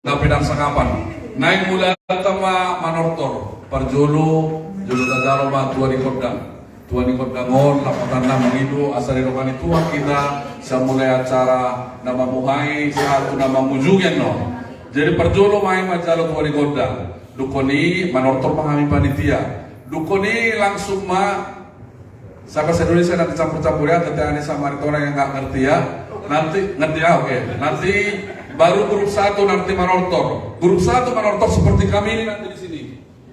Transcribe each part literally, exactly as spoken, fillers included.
Na pinarsangapan. Naeng mulaanta ma manortor. Parjolo, jolo tajalo ma tua ni gondang. Tua ni gondang on, lapatanna mangido, asa didok ni Tuhan hita, sai mulai acara na mamuhai, sahat tu na mamujungi annon. Jadi parjolo ma i manjalo tua ni gondang. Dungkon i manortor ma hami panitia. Dungkon i langsung ma Sa bahasa Indonesia nanti campur-campur ya, nanti ada sama orang yang nggak ngerti ya. Nanti ngerti ya, oke. Nanti baru grup satu nanti manortor. Grup satu manortor seperti kami ini nanti di sini.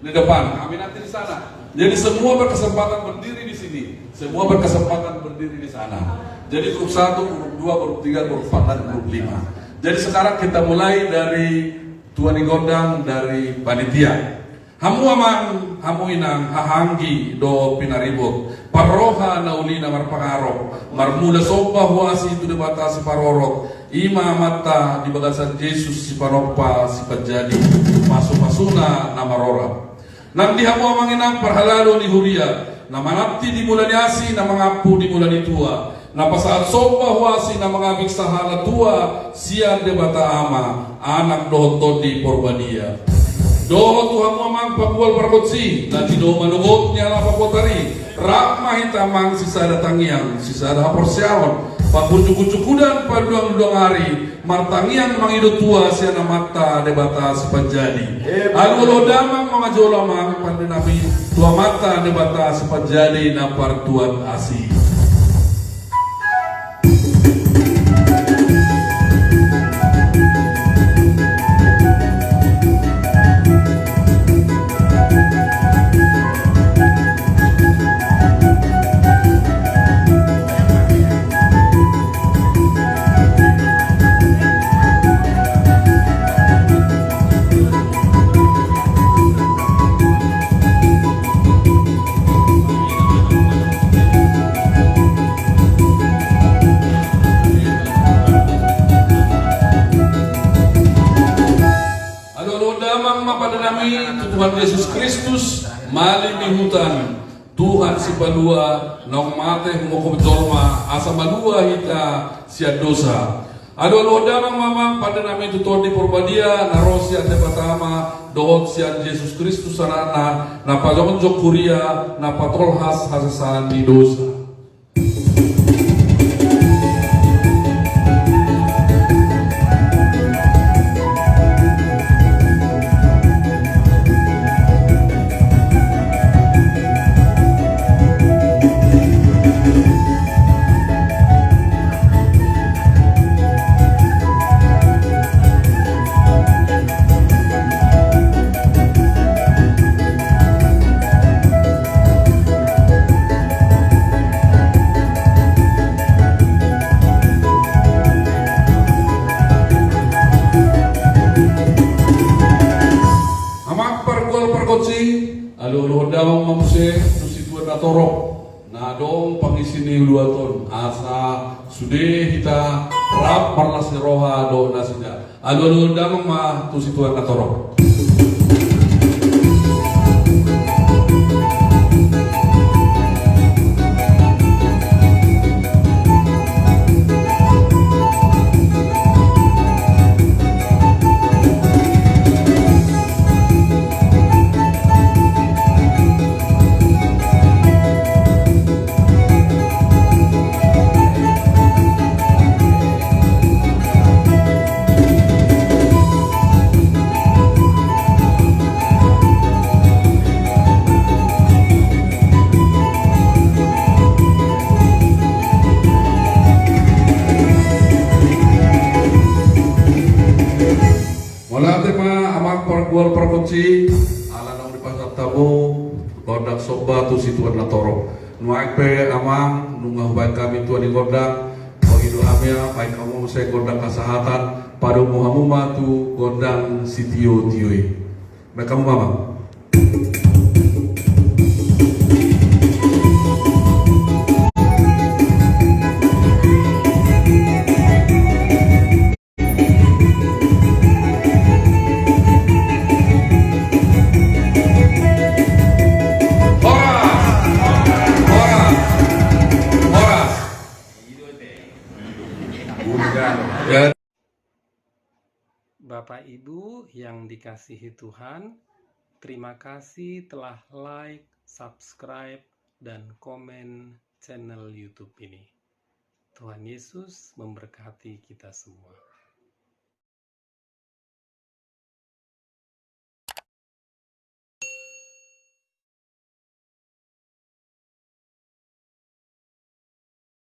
Di depan, kami nanti di sana. Jadi semua berkesempatan berdiri di sini. Semua berkesempatan berdiri di sana. Jadi grup satu, grup dua, grup tiga, grup empat, dan grup lima. Jadi sekarang kita mulai dari tua ni gondang, dari panitia. Hamu amang, hamu inang, haha anggi dohot pinaribot, parroha na uli na marpangarok, marmula somba huasi tu Debata siparorot, i ma Amanta di bagasan Jesus sipanompa sipanjadi, pasu-pasuna na marorap. Nang di hamu amang inang parhalado ni huria, na mananti di mula ni asi, na mangampu di mula ni tua, na pasahat somba huasi na mangabing sahala tua sian Debata Ama, Anak dohot Tondi Porbadia. Dohot tu hamu amang panggual pargonsi, na tinodohon ni halak Pakuatari, rap ma hita amang sisada tangiang, sisada haporseaon, pagunjuk-gunjuk udan, paduang-duang ari, martangiang mangido tua sian Amanta Debata sipanjadi. Alualu damang ma jolo amang pande nami tu Amanta Debata sipanjadi na partuat asi. Alualu damang ma pande nami tu Tuhan Jesus Kristus, malim ni huta, Tuhan sipalua, naung mate humokhom jolma, asa malua hita sian dosa. Alualu damang ma amang pande nami tu Tondi Porbadia, na ro sian Debata Ama, dohot sian Jesus Kristus Anakna, na pajongjong huria, na patolhas hasesaan ni dosa. Amang pargual pargonsi, alualuhon damang ma muse tu situan na torop na adong pangisi ni uluan on, asa sude hita rap marlas ni roha dohot nasida. Alualuhon damang ma tu situan na torop. Mauliate ma amang pargual pargonsi, ala naung dipasahat hamu gondang somba tu situan na torop. Nuaeng pe amang, nunga hubaen hami tua ni gondang, pangido hami ma, baen hamu muse gondang hasahatan, padomu hamu ma tu gondang sitiotio i. Baen hamu ma amang. Horas! Horas! Horas! Ya. Bapa Bapak Ibu yang dikasihi Tuhan, terima kasih telah like, subscribe, dan komen channel YouTube ini. Tuhan Yesus memberkati kita semua.